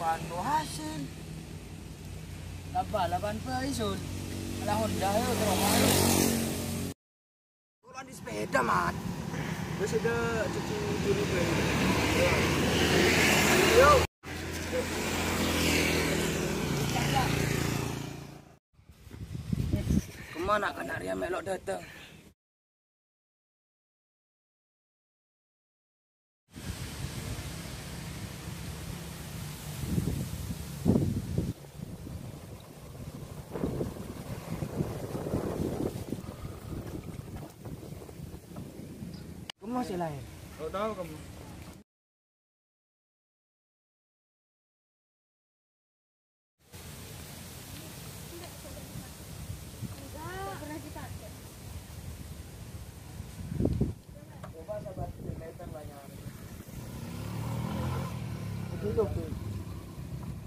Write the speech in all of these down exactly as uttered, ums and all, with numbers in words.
Anu hasil. Tambah lapan bae, Sul. Ala Honda, ayo, terus, ayo. Kalau di sepeda, Mat. Wis ada cuci dulu, Bang. Ayo. Kemma na'-kana' rèya mèlo' dâteng? Kemma sè laèn? Tao, tao, kemma.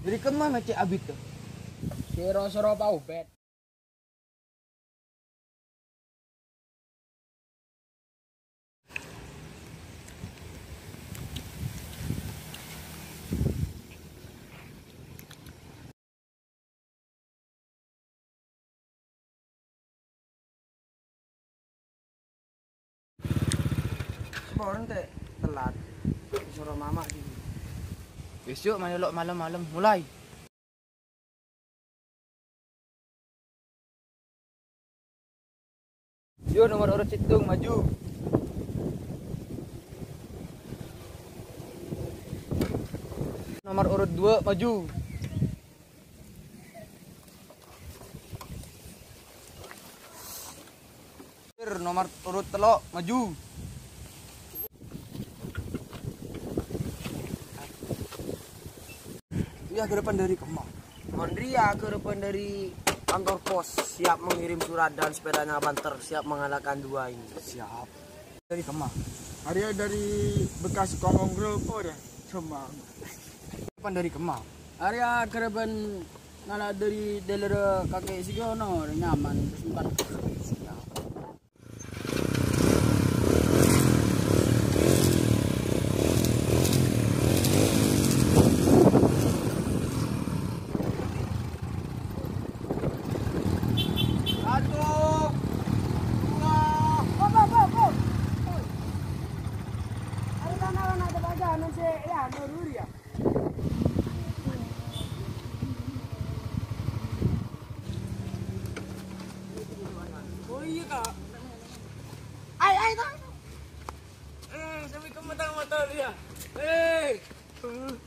Dhâri kemma mècè' abit, to? Sèro-sèro paobet. Saporana, Tè', telat. Soro mama' ghi. Wis, yuk, manyolo' malem-malem. Mulai. Yo, nomor urut sèttong, maju. Nomor urut dua, maju. Nomor urut tello', maju. Rèya ghârâbhân dhâri kemma? Mon rèya ghârâbhân dhâri kantor pos, siap mengirim surat dan sepedanya banter, siap mengalahkan dua ini. Siap. Dhâri kemma? Arèya dhâri bekas kongkong roko, ya. Cuma. Ghârâbhân dhâri kemma? Arèya ghârâbhân ngala' dhâri dâlârâ kakè sè ghi' ono, nyaman, terus empat. Siap. Satu, dua. Hop, hop, hop, hop. Ada tanah anak ada baja, nanti ya, nururi ya. Oh iya, Kak. Ay, ay, ay. Eh, sampai ke mata-mata dia. Eh. Duh,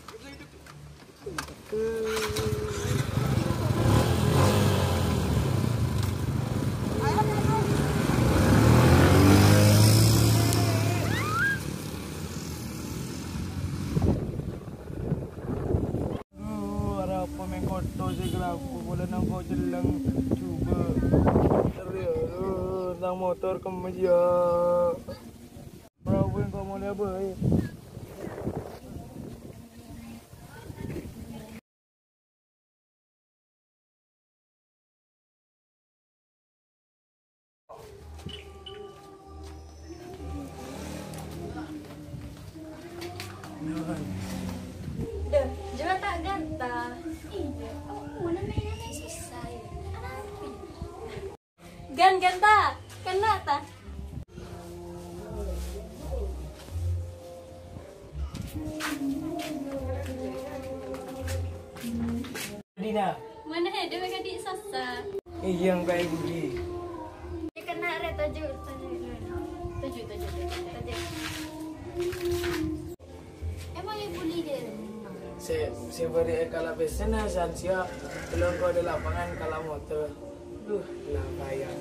arapa mè' koto sè kalakowan, polana engko' celleng jhughân. Duh, tang motor kempes, yâ. Bro, engko' molè bhâi. Dâ, jâ' ta' ganta. Iyâ, oh, mana mainan yang susah ya? Apa? Gan, ganta, kena ta? Dina. Mana ada kadi sasa? Iya, yang kayak gini. Kena re tujuh, tujuh, tujuh, tujuh, tujuh. Emang ibu leader? Se, se beri ekala pesena sansia, belum kau ada lapangan kala motor. Duh, lah bayang.